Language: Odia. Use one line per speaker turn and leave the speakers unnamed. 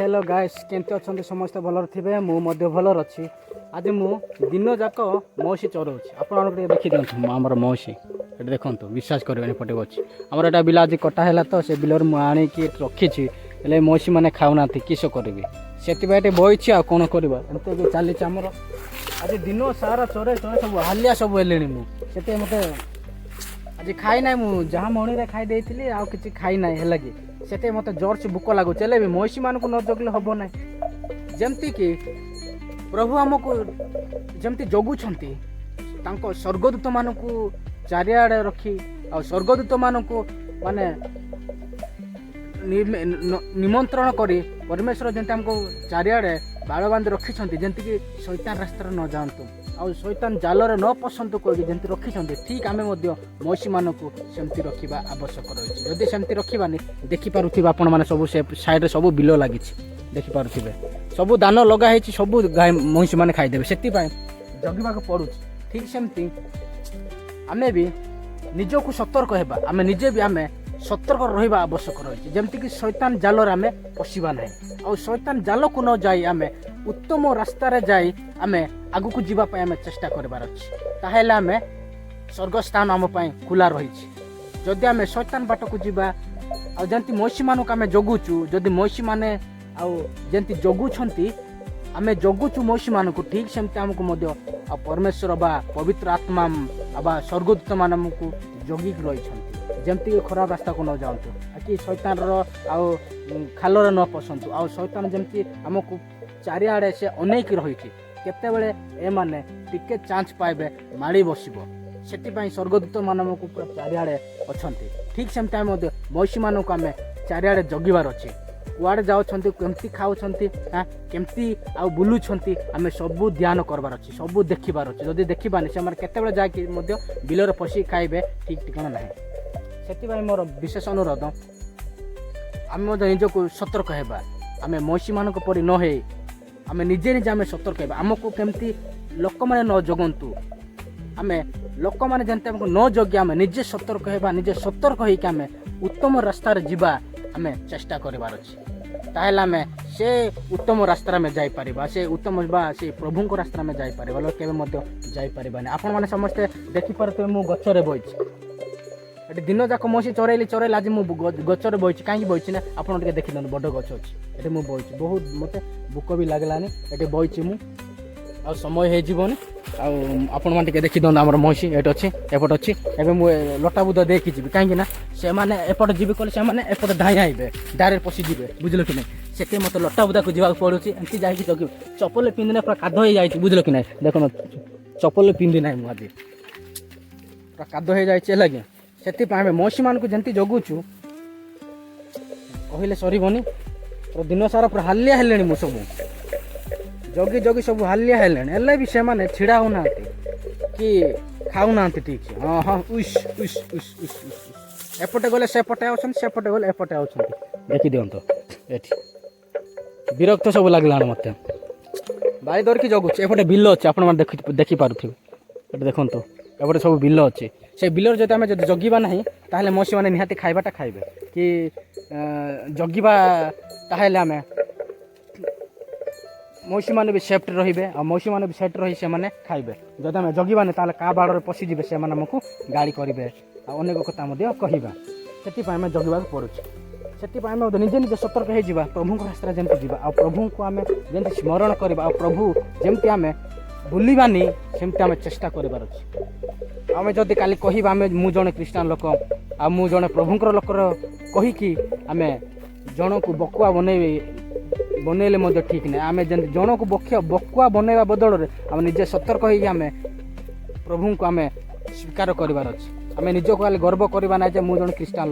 ହ୍ୟାଲୋ ଗାଇସ୍, କେମିତି ଅଛନ୍ତି? ସମସ୍ତେ ଭଲରେ ଥିବେ, ମୁଁ ମଧ୍ୟ ଭଲରେ ଅଛି। ଆଜି ମୁଁ ଦିନ ଯାକ ମଇଁଷି ଚରାଉଛି। ଆପଣମାନଙ୍କୁ ଟିକେ ଦେଖିଦିଅନ୍ତୁ। ମୁଁ ଆମର ମଇଁଷି ଏଠି ଦେଖନ୍ତୁ, ବିଶ୍ୱାସ କରିବେନି, ଏପଟେ ଅଛି। ଆମର ଏଇଟା ବିଲ ଆଜି କଟା ହେଲା ତ, ସେ ବିଲରୁ ମୁଁ ଆଣିକି ଏଠି ରଖିଛି। ହେଲେ ମଇଁଷି ମାନେ ଖାଉନାହାନ୍ତି, କିସ କରିବି? ସେଥିପାଇଁ ଏଠି ବଇଛି, ଆଉ କ'ଣ କରିବା? ଏମିତି ଏବେ ଚାଲିଛି ଆମର। ଆଜି ଦିନ ସାରା ଚରେ ଚରେ ସବୁ ହାଲିଆ ସବୁ ହେଲିଣି ମୁଁ। ସେଥିପାଇଁ ମୋତେ ଆଜି ଖାଇ ନାହିଁ। ମୁଁ ଯାହା ମଣିରେ ଖାଇ ଦେଇଥିଲି, ଆଉ କିଛି ଖାଇ ନାହିଁ। ହେଲା କି ସେଥିପାଇଁ ମୋତେ ଜୋରସେ ଭୋକ ଲାଗୁଛି। ହେଲେ ବି ମଇଁଷିମାନଙ୍କୁ ନ ଜଗିଲେ ହେବ ନାହିଁ। ଯେମିତିକି ପ୍ରଭୁ ଆମକୁ ଯେମିତି ଜଗୁଛନ୍ତି, ତାଙ୍କ ସ୍ୱର୍ଗଦୂତମାନଙ୍କୁ ଚାରିଆଡ଼େ ରଖି ଆଉ ସ୍ୱର୍ଗଦୂତମାନଙ୍କୁ ମାନେ ନିମନ୍ତ୍ରଣ କରି ପରମେଶ୍ୱର ଯେମିତି ଆମକୁ ଚାରିଆଡ଼େ ବାଡ଼ ବାନ୍ଧି ରଖିଛନ୍ତି, ଯେମିତିକି ଶୈତାନ ରାସ୍ତାରେ ନ ଯାଆନ୍ତୁ ଆଉ ଶୈତାନ ଜାଲରେ ନ ପଶନ୍ତୁ କହିକି ଯେମିତି ରଖିଛନ୍ତି, ଠିକ୍ ଆମେ ମଧ୍ୟ ମଇଁଷିମାନଙ୍କୁ ସେମିତି ରଖିବା ଆବଶ୍ୟକ ରହିଛି। ଯଦି ସେମିତି ରଖିବାନି, ଦେଖିପାରୁଥିବେ ଆପଣମାନେ, ସବୁ ସେ ସାଇଡ଼ରେ ସବୁ ବିଲ ଲାଗିଛି, ଦେଖିପାରୁଥିବେ, ସବୁ ଧାନ ଲଗା ହେଇଛି, ସବୁ ଗାଈ ମଇଁଷିମାନେ ଖାଇଦେବେ। ସେଥିପାଇଁ ଜଗିବାକୁ ପଡ଼ୁଛି। ଠିକ୍ ସେମିତି ଆମେ ବି ନିଜକୁ ସତର୍କ ହେବା, ଆମେ ନିଜେ ବି ଆମେ ସତର୍କ ରହିବା ଆବଶ୍ୟକ ରହିଛି, ଯେମିତିକି ଶୈତାନ ଜାଲରେ ଆମେ ପଶିବା ନାହିଁ ଆଉ ଶୈତାନ ଜାଲକୁ ନ ଯାଇ ଆମେ ଉତ୍ତମ ରାସ୍ତାରେ ଯାଇ ଆମେ ଆଗକୁ ଯିବା ପାଇଁ ଆମେ ଚେଷ୍ଟା କରିବାର ଅଛି। ତାହେଲେ ଆମେ ସ୍ୱର୍ଗ ସ୍ଥାନ ଆମ ପାଇଁ ଖୋଲା ରହିଛି। ଯଦି ଆମେ ଶୈତାନ ବାଟକୁ ଯିବା ଆଉ ଯେମିତି ମଇଁଷିମାନଙ୍କୁ ଆମେ ଜଗୁଛୁ, ଯଦି ମଇଁଷିମାନେ ଆଉ ଯେମିତି ଜଗୁଛନ୍ତି, ଆମେ ଜଗୁଛୁ ମଇଁଷିମାନଙ୍କୁ, ଠିକ୍ ସେମିତି ଆମକୁ ମଧ୍ୟ ଆଉ ପରମେଶ୍ୱର ବା ପବିତ୍ର ଆତ୍ମା ବା ସ୍ୱର୍ଗଦୂତ ମାନେ ଆମକୁ ଜଗିକି ରହିଛନ୍ତି, ଯେମିତିକି ଖରାପ ରାସ୍ତାକୁ ନ ଯାଆନ୍ତୁ ଆଉ କି ଶୈତାନର ଆଉ ଖାଲରେ ନ ପଶନ୍ତୁ। ଆଉ ଶୈତାନ ଯେମିତି ଆମକୁ ଚାରିଆଡ଼େ ସେ ଅନେଇକି ରହିଛି, କେତେବେଳେ ଏମାନେ ଟିକେ ଚାନ୍ସ ପାଇବେ, ମାଡ଼ି ବସିବ। ସେଥିପାଇଁ ସ୍ୱର୍ଗଦୂତ ମାନେ ଆମକୁ ପୁରା ଚାରିଆଡ଼େ ଅଛନ୍ତି। ଠିକ୍ ସେମିତି ଆମେ ମଧ୍ୟ ମଇଁଷିମାନଙ୍କୁ ଆମେ ଚାରିଆଡ଼େ ଜଗିବାର ଅଛି। କୁଆଡ଼େ ଯାଉଛନ୍ତି, କେମିତି ଖାଉଛନ୍ତି, କେମିତି ଆଉ ବୁଲୁଛନ୍ତି, ଆମେ ସବୁ ଧ୍ୟାନ କରିବାର ଅଛି, ସବୁ ଦେଖିବାର ଅଛି। ଯଦି ଦେଖିବାନି, ସେମାନେ କେତେବେଳେ ଯାଇକି ମଧ୍ୟ ବିଲରେ ପଶିକି ଖାଇବେ, ଠିକ୍ ଠିକଣା ନାହିଁ। ସେଥିପାଇଁ ମୋର ବିଶେଷ ଅନୁରୋଧ, ଆମେ ମଧ୍ୟ ନିଜକୁ ସତର୍କ ହେବା। ଆମେ ମଇଁଷିମାନଙ୍କ ପରି ନ ହେଇ ଆମେ ନିଜେ ନିଜେ ଆମେ ସତର୍କ ହେବା। ଆମକୁ କେମିତି ଲୋକମାନେ ନ ଜଗନ୍ତୁ, ଆମେ ଲୋକମାନେ ଯେମିତି ଆମକୁ ନ ଜଗି ଆମେ ନିଜେ ସତର୍କ ହେବା। ନିଜେ ସତର୍କ ହେଇକି ଆମେ ଉତ୍ତମ ରାସ୍ତାରେ ଯିବା ଆମେ ଚେଷ୍ଟା କରିବାର ଅଛି। ତାହେଲେ ଆମେ ସେ ଉତ୍ତମ ରାସ୍ତାରେ ଆମେ ଯାଇପାରିବା, ସେ ଉତ୍ତମ ବା ସେ ପ୍ରଭୁଙ୍କ ରାସ୍ତାରେ ଆମେ ଯାଇପାରିବା, ହେଲେ କେବେ ମଧ୍ୟ ଯାଇପାରିବାନି। ଆପଣମାନେ ସମସ୍ତେ ଦେଖିପାରୁଥିବେ, ମୁଁ ଗଛରେ ବଇଛି ଏଠି। ଦିନ ଯାକ ମଇଁଷି ଚରେଇଲି ଚରେଇଲି, ଆଜି ମୁଁ ଗଛରେ ବଇଛି। କାହିଁକି ବଇଛି ନା, ଆପଣ ଟିକେ ଦେଖିଦିଅନ୍ତୁ, ବଡ଼ ଗଛ ଅଛି, ଏଠି ମୁଁ ବଇଛି। ବହୁତ ମୋତେ ଭୋକ ବି ଲାଗିଲାନି, ଏଠି ବଇଛି ମୁଁ। ଆଉ ସମୟ ହେଇଯିବନି। ଆଉ ଆପଣମାନେ ଟିକେ ଦେଖିଦିଅନ୍ତୁ, ଆମର ମଇଁଷି ଏଠି ଅଛି, ଏପଟେ ଅଛି। ଏବେ ମୁଁ ଲଟା ବୁଦା ଦେଇକି ଯିବି, କାହିଁକି ନା ସେମାନେ ଏପଟେ ଯିବି କହିଲେ ସେମାନେ ଏପଟେ ଧାଇଁ ଆଇବେ, ଡାଇରେକ୍ଟ ପଶିଯିବେ, ବୁଝିଲ କି ନାହିଁ? ସେଥିପାଇଁ ମୋତେ ଲଟା ବୁଦାକୁ ଯିବାକୁ ପଡ଼ୁଛି। ଏମିତି ଯାଇକି ଜଗିବି। ଚପଲ ପିନ୍ଧିନେ ପୁରା କାଦ ହେଇଯାଇଛି, ବୁଝିଲ କି ନାହିଁ? ଦେଖନ୍ତୁ, ଚପଲ ପିନ୍ଧି ନାହିଁ ମୁଁ ଆଜି, ପୁରା କାଦ ହେଇଯାଇଛି। ହେଲା କି ସେଥିପାଇଁ ଆମେ ମଇଁଷିମାନଙ୍କୁ ଯେମିତି ଜଗୁଛୁ, କହିଲେ ସରିବନି। ପୁରା ଦିନ ସାରା ପୁରା ହାଲିଆ ହେଲେଣି ମୁଁ। ସବୁ ଜଗି ଜଗି ସବୁ ହାଲିଆ ହେଲେଣି, ହେଲେ ବି ସେମାନେ ଛିଡ଼ା ହେଉନାହାନ୍ତି କି ଖାଉନାହାନ୍ତି ଠିକ୍ ସେ। ହଁ ହଁ wish wish wish wish wish wish. ଏପଟେ ଗଲେ ସେପଟେ ଆଉଛନ୍ତି, ସେପଟେ ଗଲେ ଏପଟେ ଆଉଛନ୍ତି। ଦେଖିଦିଅନ୍ତୁ ଏଠି, ବିରକ୍ତ ସବୁ ଲାଗିଲାଣି ମୋତେ। ବାଡ଼ି ଧରିକି ଜଗୁଛି। ଏପଟେ ବିଲ ଅଛି, ଆପଣମାନେ ଦେଖିପାରୁଥିବେ। ଏଠି ଦେଖନ୍ତୁ, ଏପଟେ ସବୁ ବିଲ ଅଛି। ସେ ବିଲରେ ଯଦି ଆମେ ଯଦି ଜଗିବା ନାହିଁ, ତାହେଲେ ମଇଁଷିମାନେ ନିହାତି ଖାଇବାଟା ଖାଇବେ। କି ଜଗିବା, ତାହେଲେ ଆମେ ମଇଁଷିମାନେ ବି ସେଫ୍ଟି ରହିବେ ଆଉ ମଇଁଷିମାନେ ବି ସେଫ୍ଟି ରହି ସେମାନେ ଖାଇବେ। ଯଦି ଆମେ ଜଗିବାନି, ତାହେଲେ କାହା ବାଡ଼ରେ ପଶିଯିବେ, ସେମାନେ ଆମକୁ ଗାଳି କରିବେ ଆଉ ଅନେକ କଥା ମଧ୍ୟ କହିବା। ସେଥିପାଇଁ ଆମେ ଜଗିବାକୁ ପଡ଼ୁଛି। ସେଥିପାଇଁ ଆମେ ମଧ୍ୟ ନିଜେ ନିଜେ ସତର୍କ ହେଇଯିବା, ପ୍ରଭୁଙ୍କ ରାସ୍ତାରେ ଯେମିତି ଯିବା ଆଉ ପ୍ରଭୁଙ୍କୁ ଆମେ ଯେମିତି ସ୍ମରଣ କରିବା ଆଉ ପ୍ରଭୁ ଯେମିତି ଆମେ ଭୁଲିବାନି, ସେମିତି ଆମେ ଚେଷ୍ଟା କରିବାର ଅଛି। ଆମେ ଯଦି କାଲି କହିବା ଆମେ ମୁଁ ଜଣେ ଖ୍ରୀଷ୍ଟାନ ଲୋକ ଆଉ ମୁଁ ଜଣେ ପ୍ରଭୁଙ୍କର ଲୋକର କହିକି ଆମେ ଜଣକୁ ବକୁଆ ବନେଇଲେ ମଧ୍ୟ ଠିକ୍ ନାହିଁ। ଆମେ ଯେମିତି ଜଣକୁ ବକୁଆ ବନେଇବା ବଦଳରେ ଆମେ ନିଜେ ସତର୍କ ହେଇକି ଆମେ ପ୍ରଭୁଙ୍କୁ ଆମେ ସ୍ୱୀକାର କରିବାର ଅଛି। ଆମେ ନିଜକୁ ଖାଲି ଗର୍ବ କରିବା ନାହିଁ ଯେ ମୁଁ ଜଣେ ଖ୍ରୀଷ୍ଟାନ।